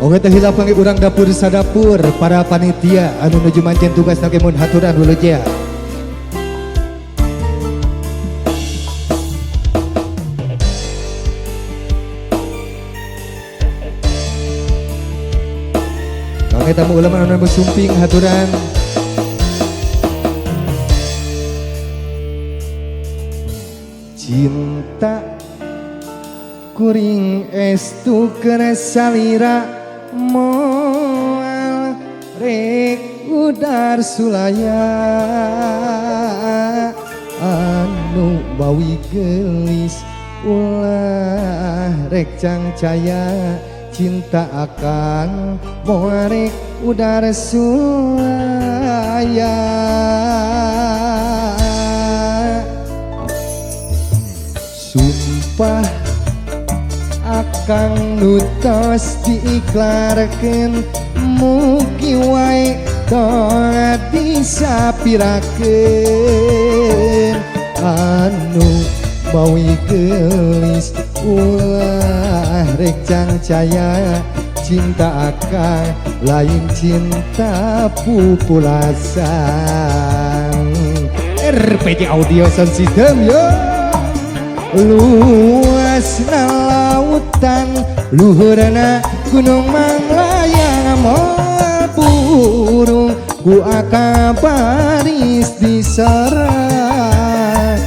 Oke teh hilap kangge urang dapur sadapur para panitia anu nuju mancen tugas oge mun haturan wilujeng. Kangge tamu ulama anu sumping haturan. Cinta kuring estu keur salira moal rek udar sulaya anu bawi gelis ulah rek cangcaya cinta akang moal rek udar sulaya. Sumpah akang nutos diiklarkeun mugi wae tong disapirakeun anu mawi geulis ulah rek cangcaya cinta akang lain cinta pupulasan. RPG Audio Sound System yo. Luasna lautan luhurna gunung manglayang moal burung ku akang baris diserang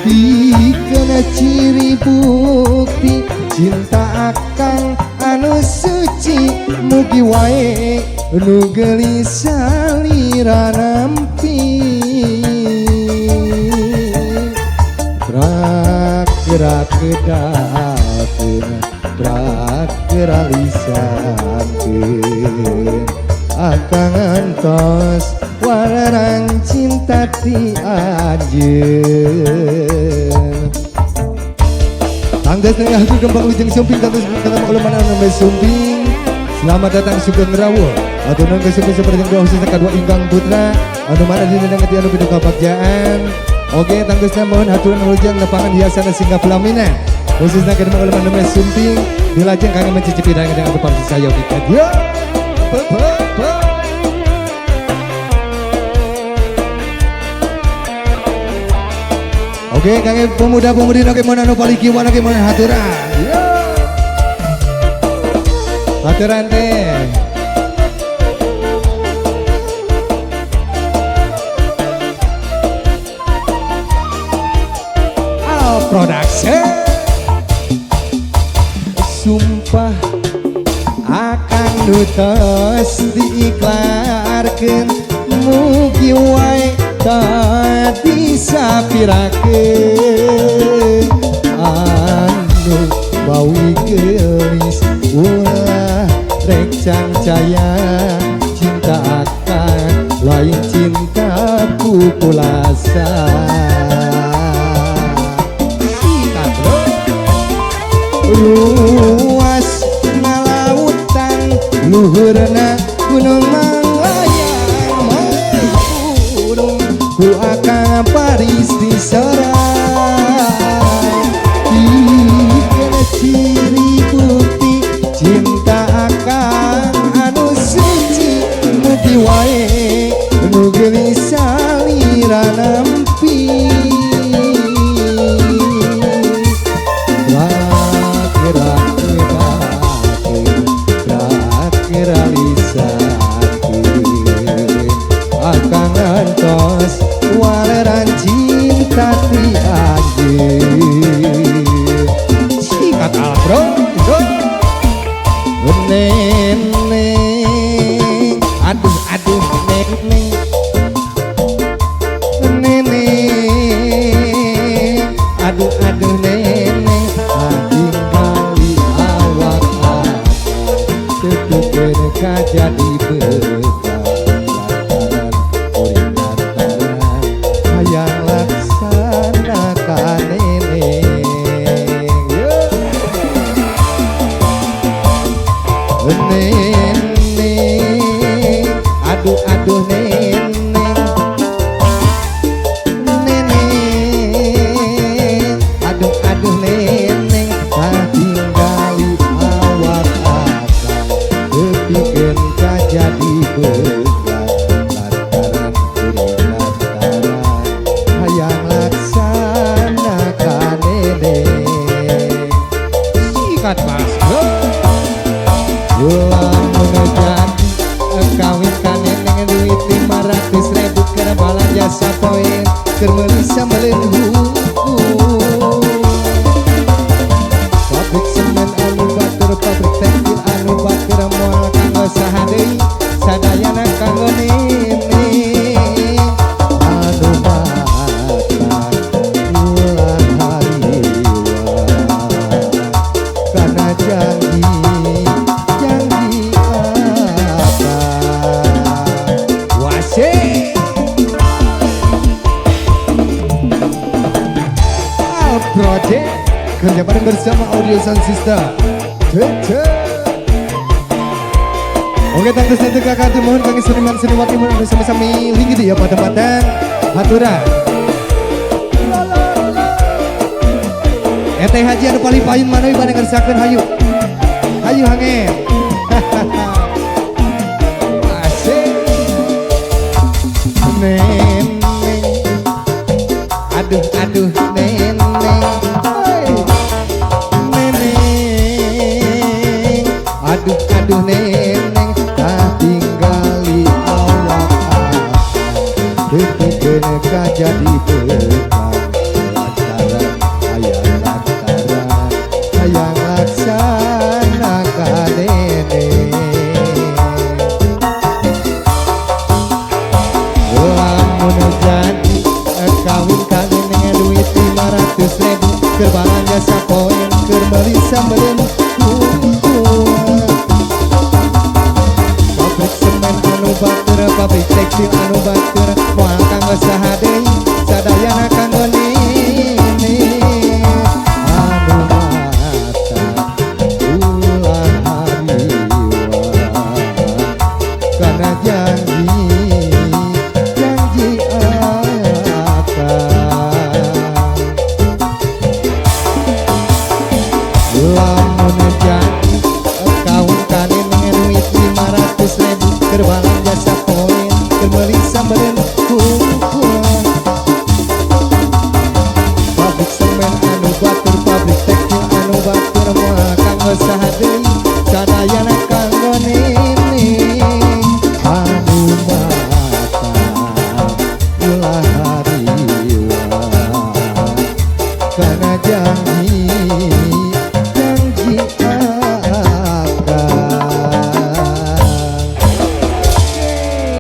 dikena ciri bukti cinta akang anu suci mugi wae nu geulis salira nampi. Gerak kedakeun gerak keralisankeun akang antos waleran cinta ti anjeun. Tangga tengah itu gembang ujung sumping tangga tengah ulama anu sumping. Selamat datang sugeng rawuh atau nang sumping seperti dua khususnya kedua ingkang putra anu mana dina ngerti anu pitu kabagjaan. Oke, tanggesna mohon haturan wilujeng lapangan hiasan singgah pelamina khususnya kedua ulama anu sumping dilajeng kangge mencicipi dengan anu parsi sayogi ka dieu. Oke, kangge pemuda-pemudi oge mohon anu paliki wan oge mohon haturan. Yo. Haturan teh. Al Production. Sumpah akan nutos diiklarkeun mugi wae tadi sapirakeun anu bawi geulis ulah rek cangcaya cinta akan lain cinta pupulasan. Luas nalautan luhurna gunung manglayang burung ku akang Paris diserang dikena ciri bukti cinta akang anu suci mugi wae nu geulis salira nampi. Waleran cinta ti anjeun sikat bro neneng aduh aduh neneng neneng aduh aduh neneng tinggali awak teu kajadi bekal lantaran kuring lantaran hayang laksana ka neneng. Neneng aduh aduh neneng neneng aduh aduh neneng tinggali awak akang Project kerja bareng bersama Audio Sound System. Cece. Oke, tangtus nanti kakak mohon kami seniman seniwati mohon sami-sami linggih ya patempatan haturan. Eteh haji anu paling payun manawi bade ngersakeun, hayu. Hayu hangen. Asik. Neneng. Aduh aduh neneng. Hey. Neneng. Aduh aduh neneng, tak tinggali awak tepikeun ka jadi bekam lantaran aya lantaran hayang laksana ka neneng. Lamun jadi kawin ka neneng, duit 500 ribu keur balanja sapoe, keur meuli sambeulin hungkul. Pabrik semen anu batur, pabrik tekstil anu batur, moal kanggo saha deui, sadayana kanggo nini. Anu matak ulah hariwang kana janji, janji akang. Lamun jadi kawin ka neneng, duit 500 ribu keur balanja sapoe, keur meuli sambeulin hungkul. Pabrik semen anu batur, pabrik tekstil anu batur, moal kanggo saha deui, sadayana kanggo nini. Anu matak ulah hariwang kana janji.